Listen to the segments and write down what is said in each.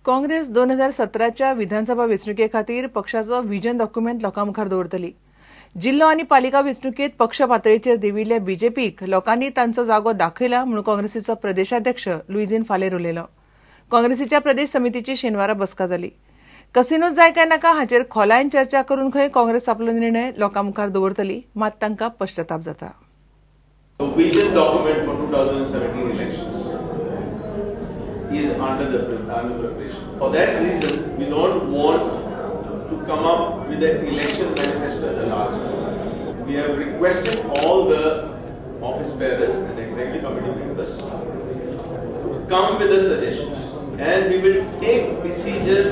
काँग्रेस 2017च्या विधानसभा वेंचणुके खातीर पक्षाचो विजन डॉक्युमेंट लोकां मुखार दवरतली. जिल्लो आनी पालिका वेंचणुकेत पक्ष पातळीचेर देविल्ल्या बीजेपीक लोकांनी तांचो जागो दाखयला म्हणून काँग्रेसीचो प्रदेशाध्यक्ष लुईझिन फालेर उलयलो. काँग्रेसीच्या प्रदेश समितीची शेनवारा बसका जाली. कसिनो जाय काय नाका हाचेर खोलायेन चर्चा करून खंय काँग्रेस आपलो निर्णय लोकां मुखार दवरतली, मात तांकां पश्चाताप जाता. The vision document for 2017 elections is under preparation. For that reason, we don't want to come up with an election manifesto at the last moment. We have requested all the office bearers and executive committee members to come with the suggestions, and we will take decision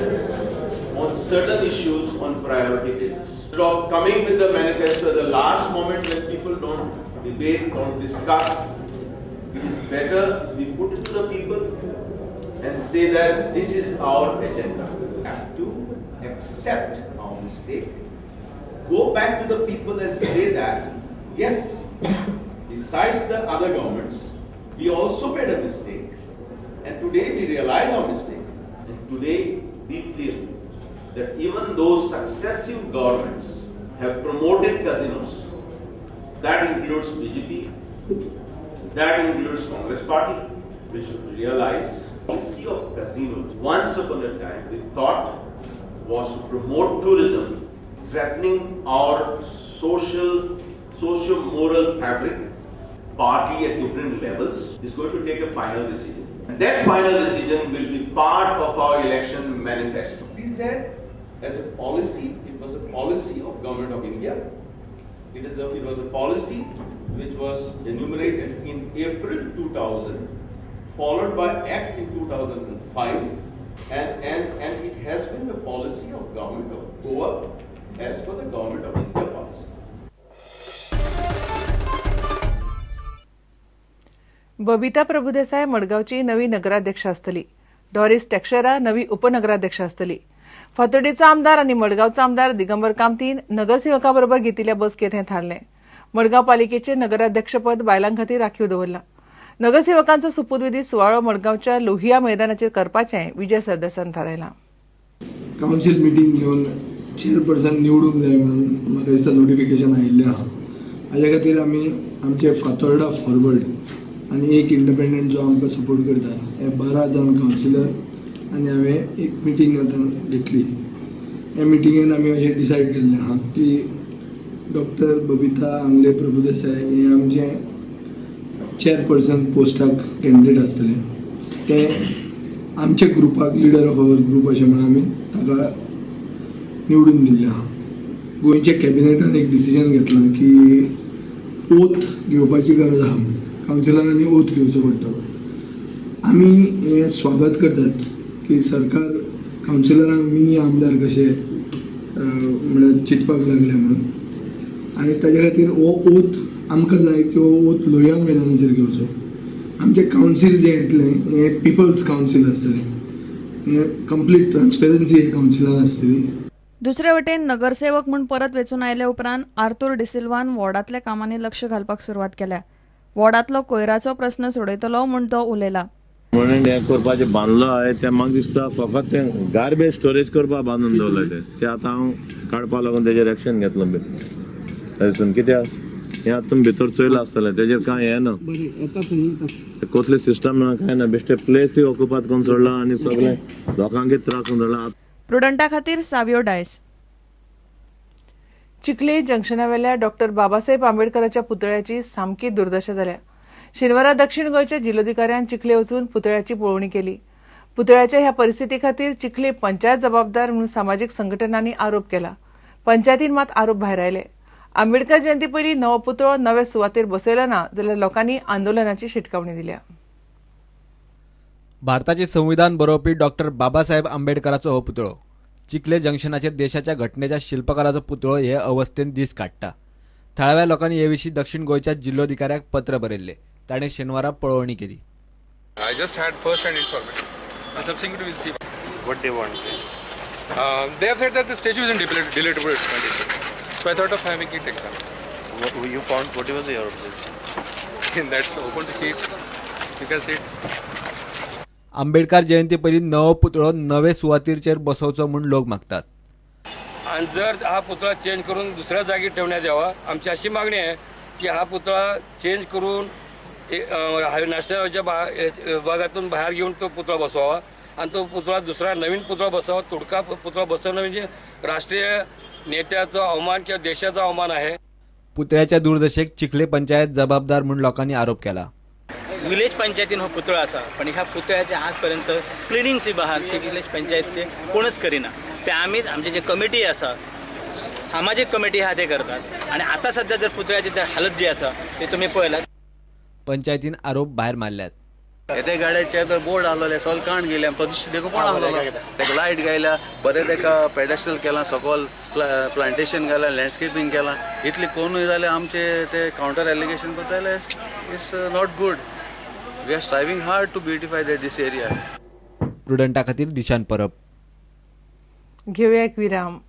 on certain issues on priority basis. Instead of coming with the manifesto at the last moment when people don't debate, don't discuss, it is better we put it to the people and say that this is our agenda. We have to accept our mistake, go back to the people and say that, yes, besides the other governments, we also made a mistake, and today we realize our mistake. And today we feel that even though successive governments have promoted casinos, that includes BJP, that includes Congress Party, we should realize policy of casinos once upon a time we thought was to promote tourism, threatening our socio-moral fabric. Party at different levels is going to take a final decision. And that final decision will be part of our election manifesto. He said, as a policy, it was a policy of Government of India. It was a policy which was enumerated in April 2000, followed by Act in 2005, and it has been the policy of Government of Goa as per the Government of India policy. Babita Prabhudesai मडगांवची नवी नगराध्यक्ष आसतली. Doris टेक्शरा नवी उपनगराध्यक्ष आसतली. फातोर्डेचो आमदार आनी मडगांवचो आमदार दिगंबर कामतीन नगरसेवकां बरोबर घेतिल्ल्या बसकेंत हें थारलें. मडगांव पालिकेचें नगराध्यक्षपद बायलां खातीर राखीव दवरलां. नगरसेवकांचो सुपुतविधी सुवाळो मडगांवच्या लोहिया मैदानाचेर करपाचें विजय सरदेसायान थारायलां. कावन्सील मिटींग घेवन चेअरपर्सन निवडूंक जाय म्हणून म्हाका दिसता नोटिफिकेशन आयिल्लें आसा. हाज्या खातीर आमी आमचे फातोर्डा फॉरवर्ड आनी एक इंडिपेंडंट जो आमकां सपोर्ट करता हे 12 जाण कावन्सिलर आनी हांवें एक मिटींग आतां घेतली. ह्या मिटिंगेन आमी अशें डिसायड केल्लें आसा की डॉक्टर बबिता आंगले प्रभुदेसाय हे आमचे चेअरपर्सन पोस्टाक कॅन्डिडेट आसतले. ते आमच्या ग्रुपाक लिडर ऑफ our group अशें म्हणून आमी ताका निवडून दिल्लें आसा. गोंयच्या कॅबिनेटान एक डिसिजन घेतलां की ओथ घेवपाची गरज आसा म्हणून कावन्सिलरांनी ओथ घेवचो पडटलो. आमी हें स्वागत करतात की सरकार कावन्सिलरांक मिनी आमदार कशे म्हळ्यार चिंतपाक लागले म्हणून, आनी ताज्या खातीर हो ओथ आमकां जाय की हो ओथ लोहिया मैदानाचेर घेवचो. आमचें कावन्सील जें येतलें हें पिपल्स कावन्सील आसतलें, हें कंप्लीट ट्रान्सपेरन्सी हे कावन्सिलान आसतली. दुसरे वटेन नगरसेवक म्हूण परत वेंचून आयले उपरांत आर्थूर डिसिल्वान वॉर्डांतल्या कामांनी लक्ष घालपाक सुरवात केल्या. वॉर्डांतलो कोयराचो प्रस्न सोडयतलो म्हूण तो उलयला. म्हणून हें करपाचें बांदलो आहे तें म्हाका दिसता फकत तें गार्बेज स्टोरेज करपाक बांदून दवरलें तें, तें आतां हांव काडपा लागून तेजेर एक्शन घेतलो थंयसून. कित्याक हें आतां तुमी भितर चोयलां आसतलें, तेजेर कांय हें ना, कसली सिस्टम ना, कांय ना, बेश्टे प्लेसूय ऑक्युपाद करून सोडला आनी सगळें लोकांकय त्रास करून सोडला. प्रुडंटा खातीर सावियो डायस. चिखले जंक्शनावेल्या डॉक्टर बाबासाहेब आंबेडकराच्या पुतळ्याची सामकी दुर्दशा जाल्या. शेनवारा दक्षिण गोंयच्या जिल्लोधिकाऱ्यान चिखले वचून पुतळ्याची पळोवणी केली. पुतळ्याच्या ह्या परिस्थिती खातीर चिखले पंचायत जबाबदार म्हणून सामाजीक संघटनांनी आरोप केला. पंचायतीन मात आरोप भायरायले. आंबेडकर जयंती पयलीं नवो पुतळो नवे सुवातेर बसयलो ना जाल्यार लोकांनी आंदोलनाची शिटकावणी दिल्या. भारताचे संविधान बरोवपी डॉक्टर बाबासाहेब आंबेडकराचो हो पुतळो चिखले जंक्शनाचेर देशाच्या घटनेच्या शिल्पकाराचो पुतळो हे अवस्थेन दीस काडटा. थळाव्या लोकांनी हे विशीं दक्षिण गोंयच्या जिल्लोधिकाऱ्याक पत्र बरयल्लें. ताणें शेनवारा पळोवणी केली. I just had first hand information. Subsequently we'll see what they want. They have said that the statue is in deletable condition. So I thought of having it examined. What you found? What was your observation? That's open to see it. You can see it. Ambedkar जयंती पयलीं नवो पुतळो नवे सुवातीचेर बसोवचो म्हूण लोक मागतात. आणि जर हा पुतळा चेंज करून दुसऱ्या जागी ठेवण्यात यावा, आमची अशी मागणी आहे की हा पुतळा चेंज करून नॅशनल हायवेच्या भागातून बाहेर घेऊन तो पुतळा बसवावा आणि तो पुतळा दुसरा नवीन पुतळा बसवावा. तुडका पुतळा बसवणं म्हणजे राष्ट्रीय नेत्याचा अवमान किंवा देशाचा अवमान आहे. पुतळ्याच्या दुर्दशेक चिखले पंचायत जबाबदार म्हूण लोकांनी आरोप केला. विलेज पंचायतीन हो पुतळो आसा, पण ह्या पुतळ्याचे आजपर्यंत क्लिनींग सुद्दां आहा ती विलेज पंचायत कोणच करिना. ते आमी आमचे जे कमिटी आसा, सामाजीक कमिटी आहा ते करतात. आनी आतां सद्या जर पुतळ्याची हालत जी आसा ती तुमी पळयलात. पंचायतीन आरोप भायर मारल्यात. ते गाड्याचे तर बोर्ड आहलोले सोल काण गेले, तो दिश्टी देखून कोण आहलोलो, तेका लायट गायल्या बरें, तेका पेडेस्टल केलां, सकल प्लांटेशन घालां, लँडस्केपींग केलां. इतलें कोनूय जाल्यार आमचे ते कावंटर एलिगेशन करता जाल्यार it's not good. We are striving hard to beautify this area. प्रुडंटा खातीर दिशान परब. घेऊया एक विराम.